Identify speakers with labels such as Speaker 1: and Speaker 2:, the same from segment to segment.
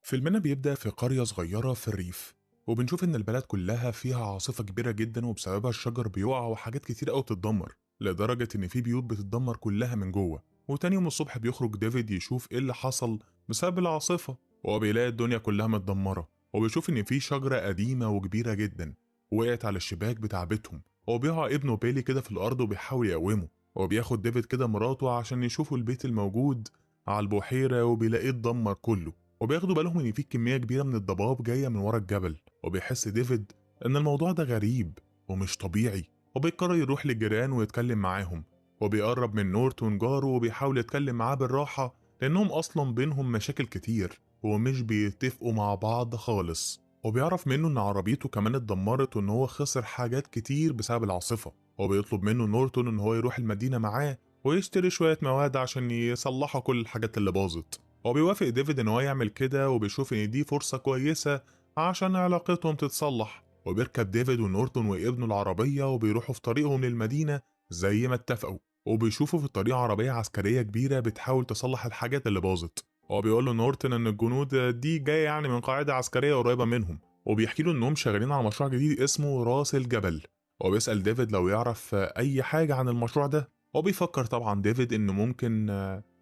Speaker 1: فيلمنا بيبدأ في قرية صغيرة في الريف، وبنشوف إن البلد كلها فيها عاصفة كبيرة جدا، وبسببها الشجر بيقع وحاجات كتير أوي بتتدمر، لدرجة إن في بيوت بتتدمر كلها من جوه. وتاني يوم الصبح بيخرج ديفيد يشوف إيه اللي حصل بسبب العاصفة، وهو بيلاقي الدنيا كلها متدمرة، وبيشوف إن في شجرة قديمة وكبيرة جدا وقعت على الشباك بتاع بيتهم، وبيقع ابنه بيلي كده في الأرض وبيحاول يقومه. وبياخد ديفيد كده مراته عشان يشوفوا البيت الموجود على البحيرة، وبيلاقيه اتدمر كله. وبياخدوا بالهم إن في كمية كبيرة من الضباب جاية من ورا الجبل، وبيحس ديفيد إن الموضوع ده غريب ومش طبيعي، وبيقرر يروح للجيران ويتكلم معاهم. وبيقرب من نورتون جاره وبيحاول يتكلم معاه بالراحة، لأنهم أصلا بينهم مشاكل كتير ومش بيتفقوا مع بعض خالص. وبيعرف منه إن عربيته كمان اتدمرت وإن هو خسر حاجات كتير بسبب العاصفة. وبيطلب منه نورتون إن هو يروح المدينة معاه ويشتري شوية مواد عشان يصلحوا كل الحاجات اللي باظت. وبيوافق ديفيد إن هو يعمل كده، وبيشوف إن دي فرصة كويسة عشان علاقتهم تتصلح. وبيركب ديفيد ونورتون وابنه العربية وبيروحوا في طريقهم للمدينة زي ما اتفقوا. وبيشوفوا في الطريق عربية عسكرية كبيرة بتحاول تصلح الحاجات اللي باظت. وبيقول له نورتون إن الجنود دي جاية يعني من قاعدة عسكرية قريبة منهم، وبيحكي له إنهم شغالين على مشروع جديد اسمه راس الجبل. وبيسأل ديفيد لو يعرف أي حاجة عن المشروع ده. وبيفكر طبعا ديفيد إنه ممكن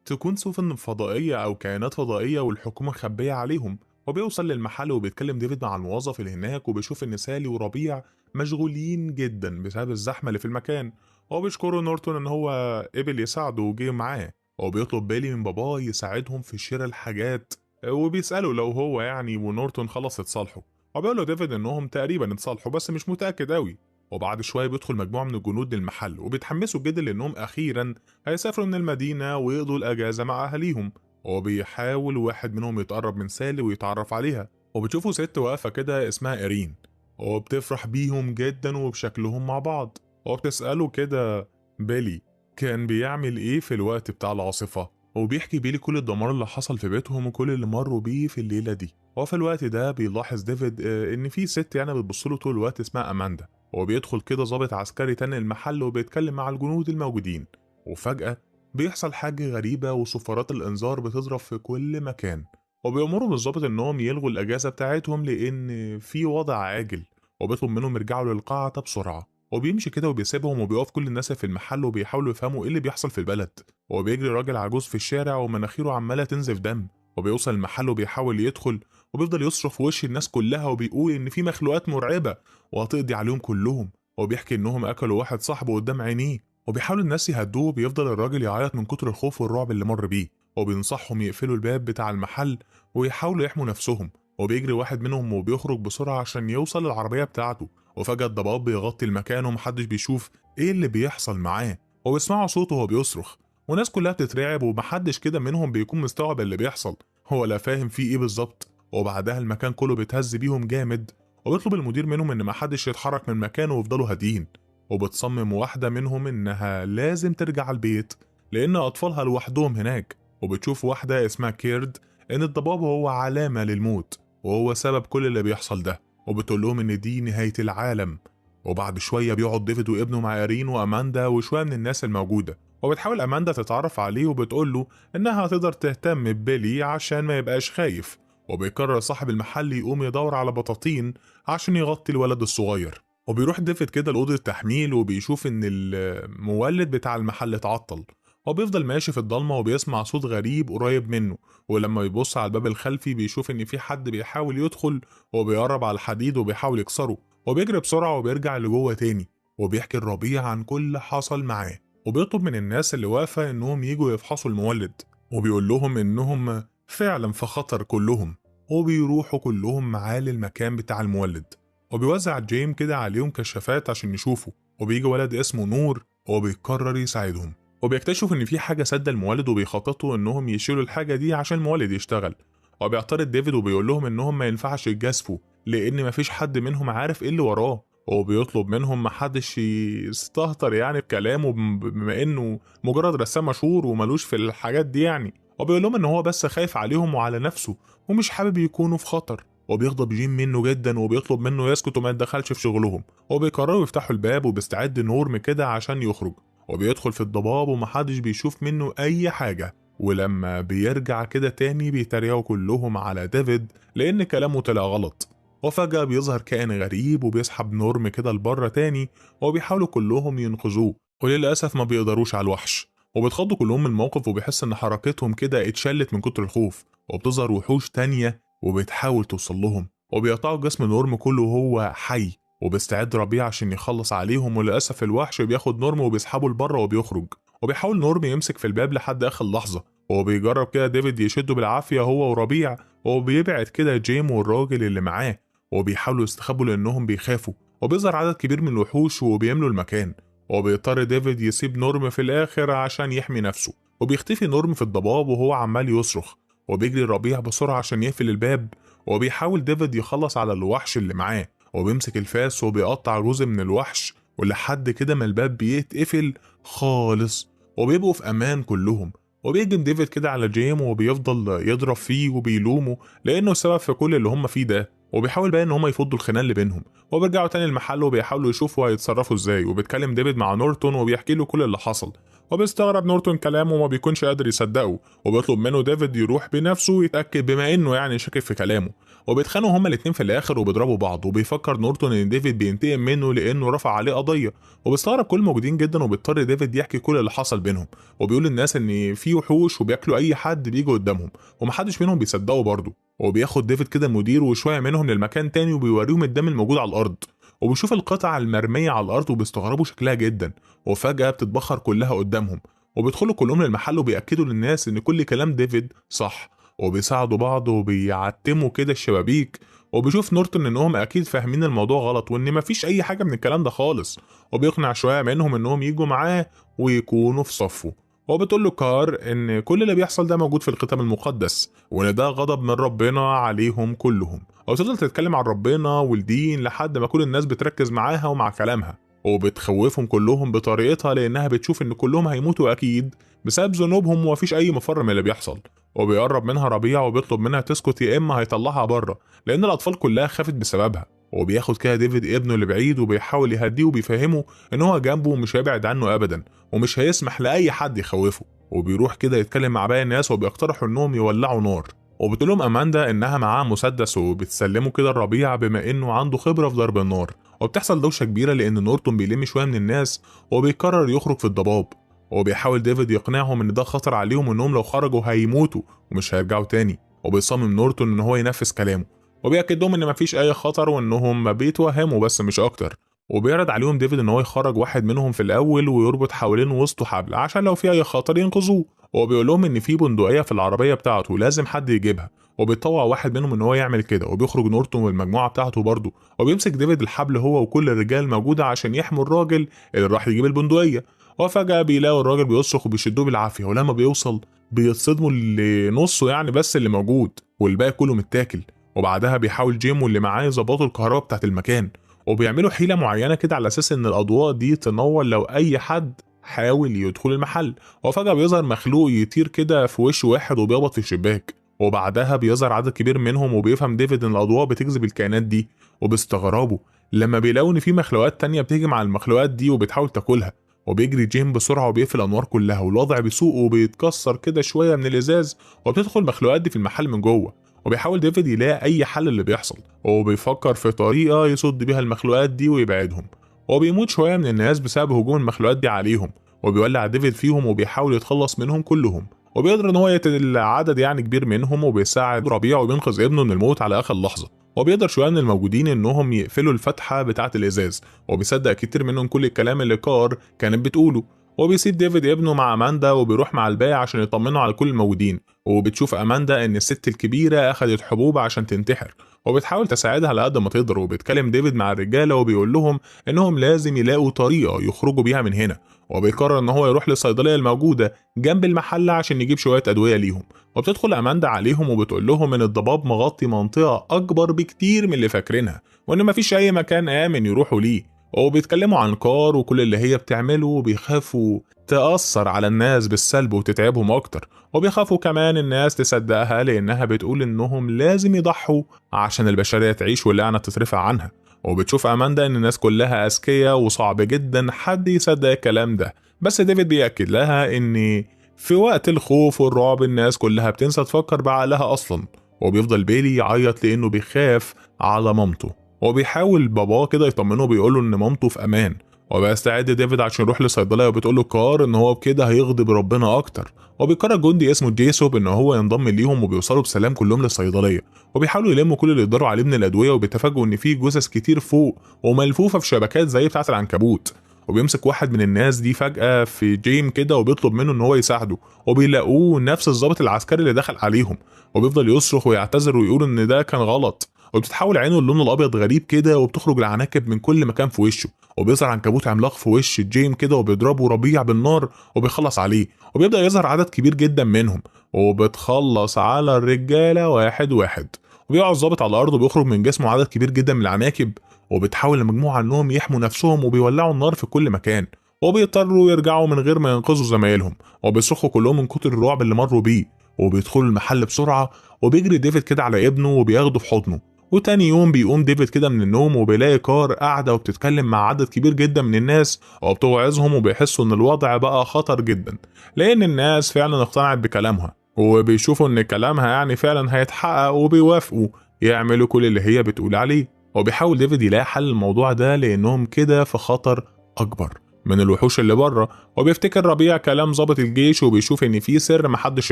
Speaker 1: تكون سفن فضائية أو كائنات فضائية والحكومة مخبية عليهم. وبيوصل للمحل وبيتكلم ديفيد مع الموظف اللي هناك، وبيشوف إن سالي وربيع مشغولين جدا بسبب الزحمة اللي في المكان. وبيشكره نورتون إن هو قبل يساعده وجه معاه. وبيطلب بيلي من باباه يساعدهم في شراء الحاجات، وبيسأله لو هو يعني ونورتون خلاص اتصالحوا. وبيقول له ديفيد إنهم تقريبا اتصالحوا بس مش متأكد أوي. وبعد شوية بيدخل مجموعة من الجنود للمحل، وبيتحمسوا جدا لأنهم أخيرا هيسافروا من المدينة ويقضوا الأجازة مع أهاليهم. وبيحاول واحد منهم يتقرب من سالي ويتعرف عليها، وبتشوفوا ست واقفة كده اسمها إيرين، وبتفرح بيهم جدا وبشكلهم مع بعض. وبتسأله كده بيلي كان بيعمل إيه في الوقت بتاع العاصفة، وبيحكي بيلي كل الدمار اللي حصل في بيتهم وكل اللي مروا بيه في الليلة دي. وفي الوقت ده بيلاحظ ديفيد إن في ست يعني بتبصله طول الوقت اسمها أماندا. وبيدخل كده ضابط عسكري تاني المحل وبيتكلم مع الجنود الموجودين. وفجأة بيحصل حاجة غريبة وصفارات الإنذار بتضرب في كل مكان، وبيأمروا بالظابط إنهم يلغوا الأجازة بتاعتهم لأن في وضع عاجل، وبيطلب منهم يرجعوا للقاعة بسرعة. وبيمشي كده وبيسيبهم وبيقف كل الناس في المحل وبيحاولوا يفهموا ايه اللي بيحصل في البلد. وبيجري راجل عجوز في الشارع ومناخيره عمالة تنزف دم، وبيوصل المحل وبيحاول يدخل، وبيفضل يصرخ في وش الناس كلها وبيقول إن في مخلوقات مرعبة وهتقضي عليهم كلهم. وبيحكي إنهم أكلوا واحد صاحبه قدام عينيه، وبيحاولوا الناس يهدوه. بيفضل الراجل يعيط من كتر الخوف والرعب اللي مر بيه، وبينصحهم يقفلوا الباب بتاع المحل ويحاولوا يحموا نفسهم. وبيجري واحد منهم وبيخرج بسرعة عشان يوصل للعربية بتاعته، وفجأة الضباب بيغطي المكان ومحدش بيشوف ايه اللي بيحصل معاه، وبيسمعوا صوته وهو بيصرخ، والناس كلها بتترعب ومحدش كده منهم بيكون مستوعب اللي بيحصل، هو لا فاهم فيه ايه بالظبط. وبعدها المكان كله بيتهز بيهم جامد، وبيطلب المدير منهم ان محدش يتحرك من مكانه ويفضلوا هاديين. وبتصمم واحدة منهم انها لازم ترجع البيت لان اطفالها لوحدهم هناك. وبتشوف واحدة اسمها كيرد ان الضباب هو علامة للموت وهو سبب كل اللي بيحصل ده، وبتقول لهم ان دي نهاية العالم. وبعد شوية بيقعد ديفيد وابنه مع إيرين وأماندا وشوية من الناس الموجودة، وبتحاول أماندا تتعرف عليه وبتقول له إنها تقدر تهتم ببيلي عشان ما يبقاش خايف. وبيقرر صاحب المحل يقوم يدور على بطاطين عشان يغطي الولد الصغير. وبيروح ديفيد كده لأوضة التحميل وبيشوف إن المولد بتاع المحل اتعطل، وبيفضل ماشي في الضلمة وبيسمع صوت غريب قريب منه. ولما يبص على الباب الخلفي بيشوف إن في حد بيحاول يدخل، وبيقرب على الحديد وبيحاول يكسره، وبيجري بسرعة وبيرجع لجوه تاني. وبيحكي الربيع عن كل حصل معاه، وبيطلب من الناس اللي واقفة إنهم يجوا يفحصوا المولد، وبيقول لهم إنهم فعلا في خطر كلهم. وبيروحوا كلهم معاه للمكان بتاع المولد، وبيوزع جيم كده عليهم كشافات عشان يشوفوا. وبيجي ولد اسمه نور وبيقرر يساعدهم، وبيكتشفوا ان في حاجه سد المولد، وبيخططوا انهم يشيلوا الحاجه دي عشان المولد يشتغل. وبيعترض ديفيد وبيقول لهم انهم ما ينفعش يتجازفوا لان مفيش حد منهم عارف ايه اللي وراه، وبيطلب منهم محدش يستهتر يعني بكلامه بما انه مجرد رسام مشهور وملوش في الحاجات دي يعني. وبيقول لهم ان هو بس خايف عليهم وعلى نفسه ومش حابب يكونوا في خطر. وبيغضب جيم منه جدا وبيطلب منه يسكت وما يتدخلش في شغلهم. وبيقرروا يفتحوا الباب وبيستعد نورم كده عشان يخرج، وبيدخل في الضباب ومحدش بيشوف منه اي حاجة. ولما بيرجع كده تاني بيتريقوا كلهم على ديفيد لأن كلامه طلع غلط. وفجأة بيظهر كائن غريب وبيسحب نورم كده لبره تاني، وبيحاولوا كلهم ينقذوه، وللأسف ما بيقدروش على الوحش، وبيتخضوا كلهم من الموقف، وبيحس إن حركتهم كده اتشلت من كتر الخوف. وبتظهر وحوش تانية وبتحاول توصل لهم، وبيقطعوا جسم نورم كله وهو حي، وبيستعد ربيع عشان يخلص عليهم، وللأسف الوحش بياخد نورم وبيسحبه لبره وبيخرج. وبيحاول نورم يمسك في الباب لحد آخر لحظة، وبيجرب كده ديفيد يشده بالعافية هو وربيع، وبيبعد كده جيم والراجل اللي معاه، وبيحاولوا يستخبوا لأنهم بيخافوا. وبيظهر عدد كبير من الوحوش وبيملوا المكان، وبيضطر ديفيد يسيب نورم في الآخر عشان يحمي نفسه. وبيختفي نورم في الضباب وهو عمال يصرخ، وبيجري ربيع بسرعة عشان يقفل الباب، وبيحاول ديفيد يخلص على الوحش اللي معاه، وبيمسك الفاس وبيقطع جزء من الوحش، ولحد كده ما الباب بيتقفل خالص وبيبقوا في أمان كلهم. وبيهجم ديفيد كده على جيم وبيفضل يضرب فيه وبيلومه لأنه السبب في كل اللي هم فيه ده، وبيحاول بقى ان هم يفضوا الخناقة اللي بينهم. وبيرجعوا تاني المحل وبيحاولوا يشوفوا هيتصرفوا ازاي. وبيتكلم ديفيد مع نورتون وبيحكي له كل اللي حصل، وبيستغرب نورتون كلامه وما بيكونش قادر يصدقه، وبيطلب منه ديفيد يروح بنفسه ويتاكد بما انه يعني شاكك في كلامه. وبيتخانقوا هما الاتنين في الاخر وبيضربوا بعض، وبيفكر نورتون ان ديفيد بينتقم منه لانه رفع عليه قضية، وبيستغرب كل الموجودين جدا. وبيضطر ديفيد يحكي كل اللي حصل بينهم، وبيقول للناس ان في وحوش وبياكلوا اي حد بيجي قدامهم، ومحدش منهم بيصدقه برضه. وبياخد ديفيد كده المدير وشوية منهم للمكان تاني وبيوريهم الدم الموجود على الارض، وبيشوف القطع المرميه على الارض وبيستغربوا شكلها جدا، وفجاة بتتبخر كلها قدامهم. وبيدخلوا كلهم للمحل وبيأكدوا للناس ان كل كلام ديفيد صح، وبيساعدوا بعض وبيعتموا كده الشبابيك. وبيشوف نورتون انهم اكيد فاهمين الموضوع غلط وان مفيش اي حاجة من الكلام ده خالص، وبيقنع شوية منهم انهم يجوا معاه ويكونوا في صفة. وبتقول له كار ان كل اللي بيحصل ده موجود في الكتاب المقدس، وان ده غضب من ربنا عليهم كلهم. وبتفضل تتكلم عن ربنا والدين لحد ما كل الناس بتركز معاها ومع كلامها، وبتخوفهم كلهم بطريقتها لانها بتشوف ان كلهم هيموتوا اكيد بسبب ذنوبهم ومفيش اي مفر من اللي بيحصل. وبيقرب منها ربيع وبيطلب منها تسكت يا اما هيطلعها بره لان الاطفال كلها خافت بسببها. وبياخد كده ديفيد ابنه اللي بعيد وبيحاول يهديه وبيفهمه ان هو جنبه ومش هيبعد عنه ابدا ومش هيسمح لاي حد يخوفه. وبيروح كده يتكلم مع باقي الناس وبيقترحوا انهم يولعوا نار، وبتقول لهم اماندا انها معاها مسدس وبتسلمه كده الربيع بما انه عنده خبره في ضرب النار. وبتحصل دوشه كبيرة لان نورتون بيلم شوية من الناس وبيقرر يخرج في الضباب، وبيحاول ديفيد يقنعهم ان ده خطر عليهم وانهم لو خرجوا هيموتوا ومش هيرجعوا تاني. وبيصمم نورتون ان هو ينفذ كلامه، وبيأكد لهم ان مفيش اي خطر وانهم بيتوهموا بس مش اكتر. وبيعرض عليهم ديفيد ان هو يخرج واحد منهم في الاول ويربط حوالين وسطه حبل عشان لو في اي خطر ينقذوه. وبيقول لهم ان في بندقية في العربية بتاعته لازم حد يجيبها، وبيطوع واحد منهم ان هو يعمل كده. وبيخرج نورتون والمجموعة بتاعته برضه، وبيمسك ديفيد الحبل هو وكل الرجال موجودة عشان يحموا الراجل اللي راح يجيب البندقية. وفجاة بيلاقوا الراجل بيصرخ وبيشدوه بالعافية، ولما بيوصل بيتصدموا لنصه يعني بس اللي موجود والباقي كله متاكل. وبعدها بيحاول جيم واللي معاه يظبطوا الكهرباء بتاعت المكان، وبيعملوا حيله معينة كده على اساس ان الاضواء دي تنور لو اي حد حاول يدخل المحل. وفجاة بيظهر مخلوق يطير كده في وش واحد وبيخبط في الشباك، وبعدها بيظهر عدد كبير منهم. وبيفهم ديفيد ان الاضواء بتجذب الكائنات دي، وبيستغربوا لما بيلاقوا ان في مخلوقات تانية بتهجم على المخلوقات دي وبتحاول تاكلها. وبيجري جيم بسرعة وبيقفل الانوار كلها، والوضع بيسوء وبيتكسر كده شوية من الازاز، وبتدخل المخلوقات دي في المحل من جوه. وبيحاول ديفيد يلاقي اي حل اللي بيحصل، وبيفكر في طريقه يصد بيها المخلوقات دي ويبعدهم. وبيموت شوية من الناس بسبب هجوم المخلوقات دي عليهم، وبيولع ديفيد فيهم وبيحاول يتخلص منهم كلهم. وبيقدر ان هو يقتل عدد يعني كبير منهم، وبيساعد ربيع وبينقذ ابنه من الموت على اخر لحظة. وبيقدر شوية من الموجودين انهم يقفلوا الفتحة بتاعه الازاز، وبيصدق كتير منهم كل الكلام اللي كار كانت بتقوله. وبيسيب ديفيد ابنه مع اماندا وبيروح مع الباقي عشان يطمنوا على كل الموجودين. وبتشوف اماندا ان الست الكبيرة اخذت حبوب عشان تنتحر، وبتحاول تساعدها على قد ما تقدر. وبيتكلم ديفيد مع الرجالة وبيقول لهم انهم لازم يلاقوا طريقه يخرجوا بيها من هنا، وبيقرر ان هو يروح للصيدليه الموجودة جنب المحل عشان يجيب شوية ادوية ليهم. وبتدخل اماندا عليهم وبتقول لهم ان الضباب مغطي منطقة اكبر بكتير من اللي فاكرينها، وان مفيش اي مكان امن يروحوا ليه. وبيتكلموا عن كار وكل اللي هي بتعمله، وبيخافوا تأثر على الناس بالسلب وتتعبهم أكتر، وبيخافوا كمان الناس تصدقها لأنها بتقول إنهم لازم يضحوا عشان البشرية تعيش واللعنة تترفع عنها. وبتشوف أماندا إن الناس كلها أذكياء وصعب جدا حد يصدق الكلام ده، بس ديفيد بيأكد لها إن في وقت الخوف والرعب الناس كلها بتنسى تفكر بعقلها أصلا، وبيفضل بيلي يعيط لأنه بيخاف على مامته، وبيحاول باباه كده يطمنه وبيقوله إن مامته في أمان. وبيستعد ديفيد عشان يروح للصيدليه، وبتقول له كار ان هو بكده هيغضب ربنا اكتر. وبيقرر جندي اسمه جيسوب ان هو ينضم ليهم، وبيوصلوا بسلام كلهم للصيدليه، وبيحاولوا يلموا كل اللي يقدروا عليه من الادوية، وبيتفاجئوا ان في جثث كتير فوق وملفوفه في شبكات زي بتاعه العنكبوت. وبيمسك واحد من الناس دي فجأة في جيم كده وبيطلب منه ان هو يساعده، وبيلاقوه نفس الضابط العسكري اللي دخل عليهم، وبيفضل يصرخ ويعتذر ويقول ان ده كان غلط. وبتتحول عينه اللون الابيض غريب كده، وبتخرج العناكب من كل مكان في وشه، وبيظهر عنكبوت عملاق في وش جيم كده وبيضربه ربيع بالنار وبيخلص عليه. وبيبدا يظهر عدد كبير جدا منهم، وبتخلص على الرجالة واحد واحد. وبيقع الضابط على الارض وبيخرج من جسمه عدد كبير جدا من العناكب، وبتحاول المجموعة انهم يحموا نفسهم وبيولعوا النار في كل مكان، وبيضطروا يرجعوا من غير ما ينقذوا زمايلهم، وبيصرخوا كلهم من كتر الرعب اللي مروا بيه. وبيدخلوا المحل بسرعة، وبيجري ديفيد كده على ابنه وبياخده في حضنه. وتاني يوم بيقوم ديفيد كده من النوم وبيلاقي كار قاعدة وبتتكلم مع عدد كبير جدا من الناس وبتوعظهم، وبيحسوا ان الوضع بقى خطر جدا لان الناس فعلا اقتنعت بكلامها، وبيشوفوا ان كلامها يعني فعلا هيتحقق، وبيوافقوا يعملوا كل اللي هي بتقول عليه. وبيحاول ديفيد يلاقي حل الموضوع ده لانهم كده في خطر اكبر من الوحوش اللي بره. وبيفتكر ربيع كلام ضابط الجيش وبيشوف ان في سر محدش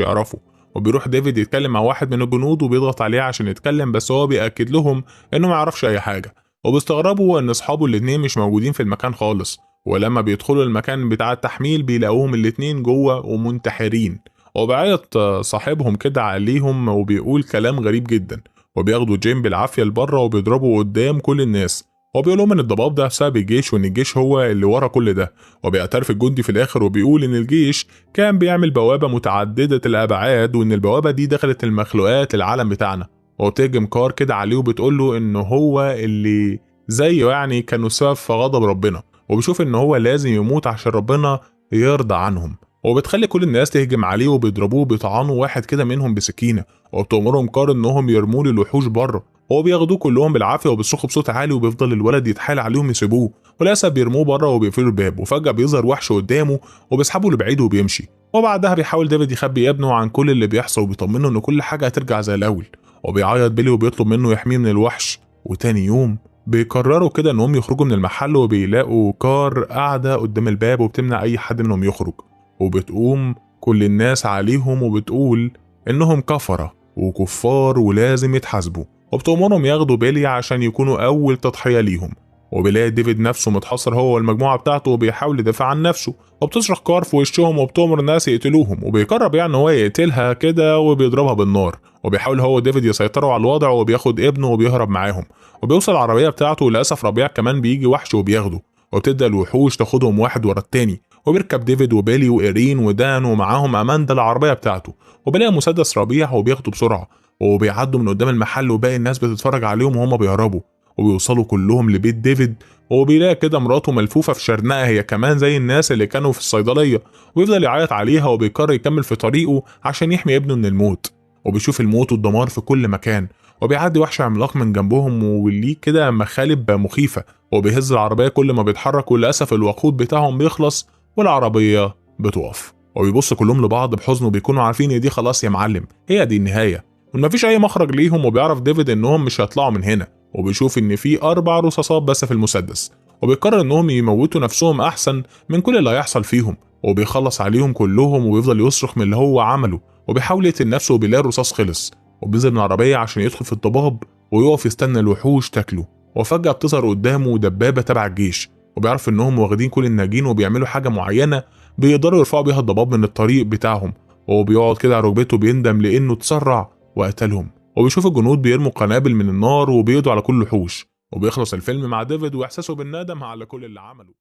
Speaker 1: يعرفه، وبيروح ديفيد يتكلم مع واحد من الجنود وبيضغط عليه عشان يتكلم، بس هو بيأكد لهم انه ما يعرفش اي حاجة. وبيستغربوا ان اصحابه الاتنين مش موجودين في المكان خالص، ولما بيدخلوا المكان بتاع التحميل بيلاقوهم الاتنين جوه ومنتحرين. وبيعيط صاحبهم كده عليهم وبيقول كلام غريب جدا، وبياخدوا جيم بالعافية لبره وبيضربوا قدام كل الناس، وبيقول لهم ان الضباب ده بسبب الجيش وان الجيش هو اللي ورا كل ده. وبيعترف الجندي في الاخر وبيقول ان الجيش كان بيعمل بوابه متعددة الابعاد، وان البوابة دي دخلت المخلوقات العالم بتاعنا. وبتهجم كار كده عليه وبتقول له ان هو اللي زيه يعني كانوا سبب في غضب ربنا، وبيشوف ان هو لازم يموت عشان ربنا يرضى عنهم. وبتخلي كل الناس تهجم عليه وبيضربوه وبيطعنوا واحد كده منهم بسكينة، وبتأمرهم كار انهم يرموا له الوحوش بره. هو بياخدوه كلهم بالعافية وبيصرخوا بصوت عالي، وبيفضل الولد يتحايل عليهم يسيبوه، وللاسف بيرموه بره وبيقفلوا الباب. وفجاة بيظهر وحش قدامه وبيسحبه لبعيد وبيمشي. وبعدها بيحاول ديفيد يخبي ابنه عن كل اللي بيحصل وبيطمنه ان كل حاجة هترجع زي الاول. وبيعيط بيلي وبيطلب منه يحميه من الوحش. وتاني يوم بيقرروا كده انهم يخرجوا من المحل، وبيلاقوا كار قاعدة قدام الباب وبتمنع اي حد منهم يخرج. وبتقوم كل الناس عليهم وبتقول انهم كفره وكفار ولازم يتحاسبوا، وبتأمرهم ياخدوا بيلي عشان يكونوا أول تضحية ليهم. وبيلاقي ديفيد نفسه متحصر هو والمجموعة بتاعته وبيحاول يدافع عن نفسه، وبتصرخ كار في وشهم وبتأمر الناس يقتلوهم، وبيقرب يعني هو يقتلها كده وبيضربها بالنار. وبيحاول هو وديفيد يسيطروا على الوضع وبياخد ابنه وبيهرب معاهم، وبيوصل العربية بتاعته. وللأسف ربيع كمان بيجي وحش وبياخده، وبتبدأ الوحوش تاخدهم واحد ورا التاني. وبيركب ديفيد وبيلي وإيرين ودان ومعاهم أماندا العربية بتاعته، وبيلاقي مسدس ربيع وبياخده بسرعة، وبيعدوا من قدام المحل وباقي الناس بتتفرج عليهم وهما بيهربوا. وبيوصلوا كلهم لبيت ديفيد، وبيلاقي كده مراته ملفوفه في شرنقه هي كمان زي الناس اللي كانوا في الصيدلية، وبيفضل يعيط عليها وبيقرر يكمل في طريقه عشان يحمي ابنه من الموت. وبيشوف الموت والدمار في كل مكان، وبيعدي وحش عملاق من جنبهم وليه كده مخالب مخيفة، وبيهز العربية كل ما بيتحرك، وللاسف الوقود بتاعهم بيخلص والعربية بتقف. وبيبصوا كلهم لبعض بحزن وبيكونوا عارفين ان دي خلاص يا معلم هي دي النهاية، ومفيش اي مخرج ليهم. وبيعرف ديفيد انهم مش هيطلعوا من هنا، وبيشوف ان في 4 رصاصات بس في المسدس، وبيقرر انهم يموتوا نفسهم احسن من كل اللي هيحصل فيهم. وبيخلص عليهم كلهم وبيفضل يصرخ من اللي هو عمله، وبيحاول يقتل نفسه وبيلاقي الرصاص خلص. وبينزل من العربية عشان يدخل في الضباب ويقف يستنى الوحوش تاكله. وفجاة بتظهر قدامه دبابة تبع الجيش، وبيعرف انهم واخدين كل الناجين وبيعملوا حاجة معينة بيقدروا يرفعوا بيها الضباب من الطريق بتاعهم. وبيقعد كده على ركبته بيندم لانه اتسرع وقتلهم. وبيشوف الجنود بيرموا قنابل من النار وبيقضوا على كل الوحوش. وبيخلص الفيلم مع ديفيد واحساسه بالندم على كل اللي عمله.